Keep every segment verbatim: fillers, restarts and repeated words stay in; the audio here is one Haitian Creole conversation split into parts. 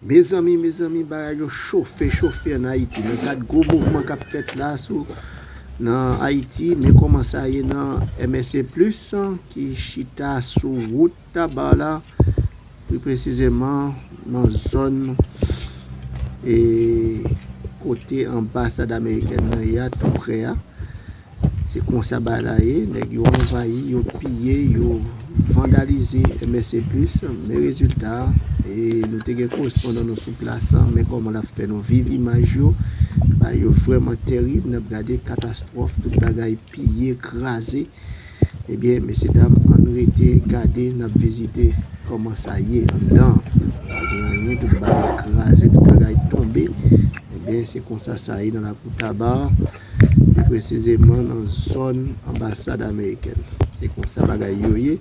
Mezanmi, mezanmi, bagay yo chofe, chofe ann Ayiti. Nan kad gwo mouvman k ap fèt la sou nan Ayiti, men kòman sa ye nan M S C Plus, ki chita sou wout Taba la, pi presizeman nan zòn e kote anbasad amerikèn nan ye a, tou prè a. Se konsa bagay la ye, nèg yo anvayi, yo piye, yo vandalize M S C Plus, men rezilta a, e nou te gen korespondan nou sou plas la, men kòman l ap fè nou viv imaj yo, bagay yo vrèman tèrib, n ap gade katastwòf, tout bagay piye, kraze. Ebyen, mesye dam, ann rete gade, n ap vizite kòman sa ye anndan. Pa gen anyen, tout bagay kraze, tout bagay tonbe. Ebyen, se konsa sa ye nan lakou Taba, pi presizeman nan zòn anbasad amerikèn. Se konsa bagay yo ye.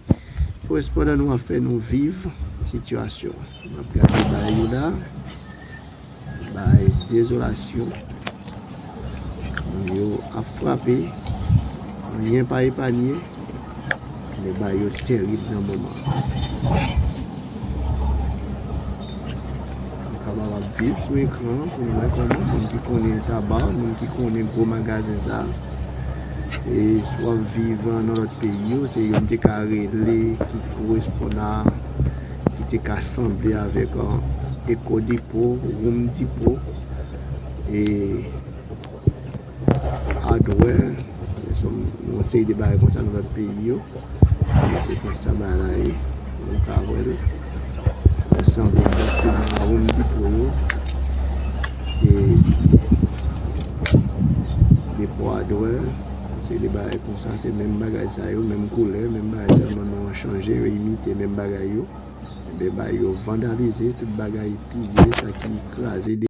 Korespondan nou ap fè nou viv sitiyasyon. N ap gade bagay yo la. Bay dezolasyon. Moun yo ap frape. Anyen pa epanye. Men bay yo tèrib nan moman. Nou kapab ap viv sou ekran pou nou wè kòman moun ki konnen Taba, moun ki konnen gwo magazen sa, e si w ap viv nan lòt peyi yo, se yo m te ka rele ki korespondan ki te ka sanble avèk Eco Depot, Home Depot, e Hardware, yon seri de bagay konsa nan lòt peyi yo. Men se konsa bagay la ye. Nou ka wè l. Li sanble egzakteman a Home Depot yo. E Depot Hardware, yon seri de bagay konsa, se menm bagay sa yo, menm koulè, menm bagay, sèlman non an chanje, yo imite menm bagay yo. Ebyen, bagay yo vandalize, tout bagay piye, sa ki kraze,